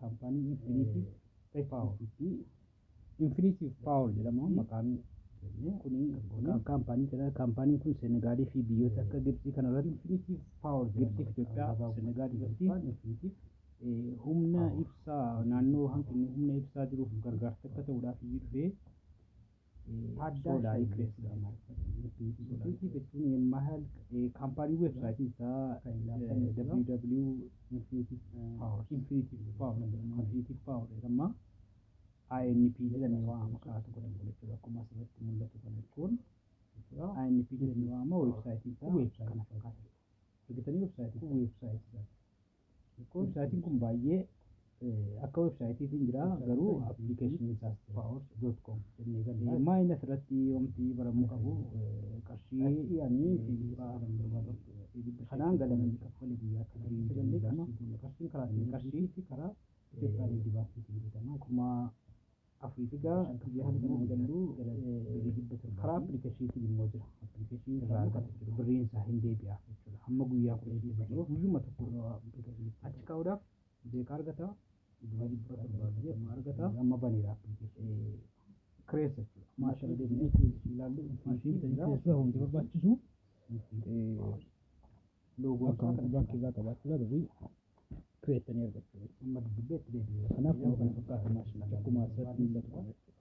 Kaampaanii Infinitive Power. Infinitive Power jedhama maqaan kuni maqaan kaampaanii kana. Kaampaaniin kun Senegaalii fi biyyoota akka Gibxii kana irratti, Infinitive Power Gibxii fi Itoophiyaa, Senegaal irratti humna ibsaa naannoo hanqinni humna ibsaa jiruuf gargaarsa akka ta'uudhaaf iyyuu dhufee soolaarii kireessuudha. Infinitive jechuun የማያልቅ Kaampaanii weebsaayitiin isaa www Infinitive Power. Infinitive Power jedhama. Infinitive Power jedhama. INP jedhamee waamama maqaa tokko tokko jechuudha. Akkuma asirratti mul'atu kana jechuun INP jedhamee waamama. Weebsaayitiin isaa kana fakkaata. Argitanii weebsaayitii Kun weebsaayitii isaati. Weebsaayitiin kun baay'ee akka weebsaayitiitiin jira, garuu appilikeeshiniin isaas jira. Power.com jennee galna. Maayini asirratti wanti baramuu qabu qarshii Qarshii ani kanaan galanii kaffale guyyaatti birrii sagallee jedhama. Qarshiin karaa Qarshii fi karaa Itoophiyaa Nigdi Baankiitiin guutama. 4000 egaa biyya haala kanaan gallu birrii 700 karaa appilikeeshiniitiin immoo jira. Appilikeeshinii Irraa argata jechuudha. Birriin isaa hin deebi'a jechuudha. Hamma guyyaa 15 guyyuma tokko achi kaa'uudhaaf beekaa argata. Birrii 700 argata. Amma baneera appilikeeshinii. Kireessa jechuudha. Maashina deemnee ilaallu. Maashinii bitanii kireessuudhaaf wanti barbaachisu Loogoon isaa akkaawuntii kana baankii irraa qabaachuudha, birrii kireessanii argachuu jechuudha. Amma dubbee itti deebi'ee. Kanaaf kunoo kana fakkaata maashinichi, akkuma asirratti mul'atu kana jechuudha.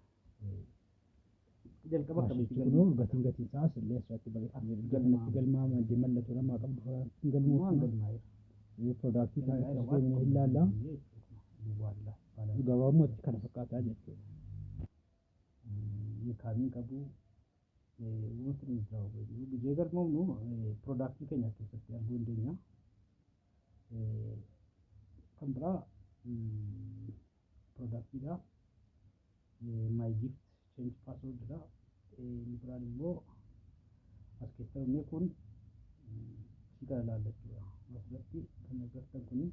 Jalqaba akkamitti Maashinichi kunoo gatiin isaas illee asirratti barreeffamee jira. Kanatti galmaa'ama mallattoo namaa qabdu waan galmoofna. Galmaa'eera. Piroodaaktii isaa as deemnee hin ilaalla. Gabaabumatti kana fakkaataa jechuudha. Inkaamiin qabu wanti nuyi irraa hubannu gizee galmoofnu piroodaaktii keenya keessatti arguu dandeenya. Kan biraa piroodaaktiidha. My gift, change password dha. Inni biraan immoo as keessa dhufnee kun si kana ilaalla jechuudha. Asirratti kan agartan kuni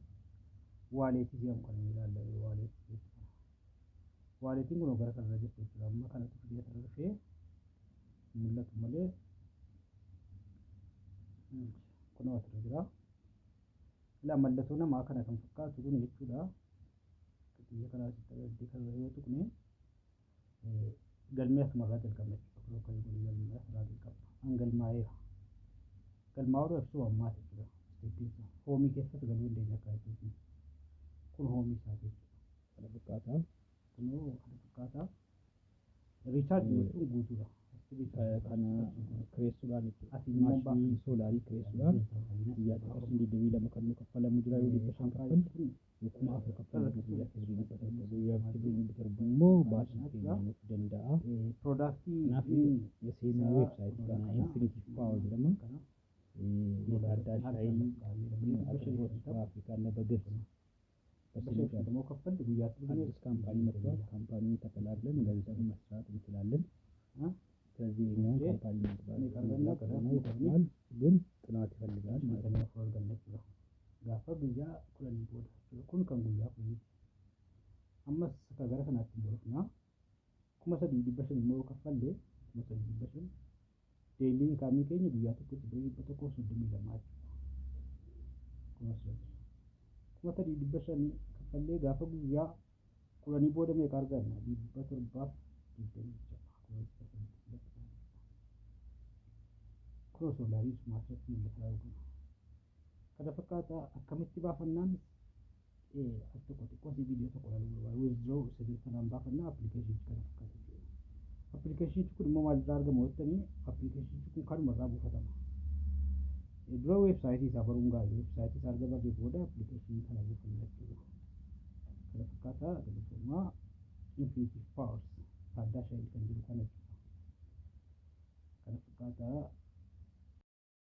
waaleetii jedhamu kan inni ilaalla, waaleetii jechuudha. Waaleetiin kun gara kanarra jirti jechuudha. Amma kanatu fidee asirra dhufee mul'atu malee kunoo asirra jira. Ilaa, mallattoo namaa kana kan fakkaatu kun jechuudha. Xiyya kanaa asitti agartee kana yoo tuqne galmee asumarraa jalqabna jechuudha. Kun akka kun galmee asirraa jalqabna. An galmaa'eera. Galmaa'uu ibsuu ammaati jechuudha. Isteeppiin isaa. Hoomii keessatti galuu dandeenya akka jechuudha. Kun hoomii isaati jechuudha. Kana fakkaata. Kunoo kana fakkaata. Recharge gochuun guutuudha. Kana kireessuudhaan jechuudha. Asiin immoo Maashinii soolaarii kireessuudhaan guyyaatti qarshii 22 kan nu kaffalamu jira. Yoo 500 kaffalle 4000 kaffalamu guyyaatti birrii 700. Guyyaatti birrii 700 immoo baasii keenya nuuf danda'a. Piroodaaktii Kanaaf seenaa weebsaayitii kana Infinitive Power jedhama. የታዳሽ ኃይል አቅርቦት በአፍሪካና በግብጽ በሴኔጋል immoo kaffalle guyyaatti አዲስ ካምፓኒ መጥቷል። ካምፓኒውን ተቀላቅለን ገንዘብ መስራት እንችላለን። ስለዚህ የኛውን ካምፓኒ መግባት ነው፣ ይጠቅማል፣ ግን ጥናት ይፈልጋል ማለት ነው። 54 arganna jechuudha. Gaafa guyyaa 10 booda jechuudha. Kun kan guyyaa 10ti. Ammas akka gara kanaatti immoo dhufna. 3500 immoo yoo kaffalle, 3500 daily inkaamii keenya guyyaa tokkotti birrii 132 jechuudha. 3000. 3500 kaffallee gaafa guyyaa 10 booda meeqa arganna? 726. Kun soolaarii suma asirratti mul'ataa jiru. Kana fakkaata. Akkamitti baafannaan al tokko xiqqoo si viidiyoo tokko ilaaluu barbaada. Withdraw isa jedhu kanaan baafannaa. Appilikeeshinichi kana fakkaata jechuudha. Appilikeeshinichi kun immoo maalirraa argama jettanii, appilikeeshinichi kun kanuma irraa buufatama. Dura weebsaayitii isaa baruun gaarii. Weebsaayitii isaa erga barree booda appilikeeshinii kana buufanna jechuudha. Kana fakkaata, galatoomaa. Infinitive Powers Taaddaasha kan jedhu kana jechuudha. Kana fakkaata.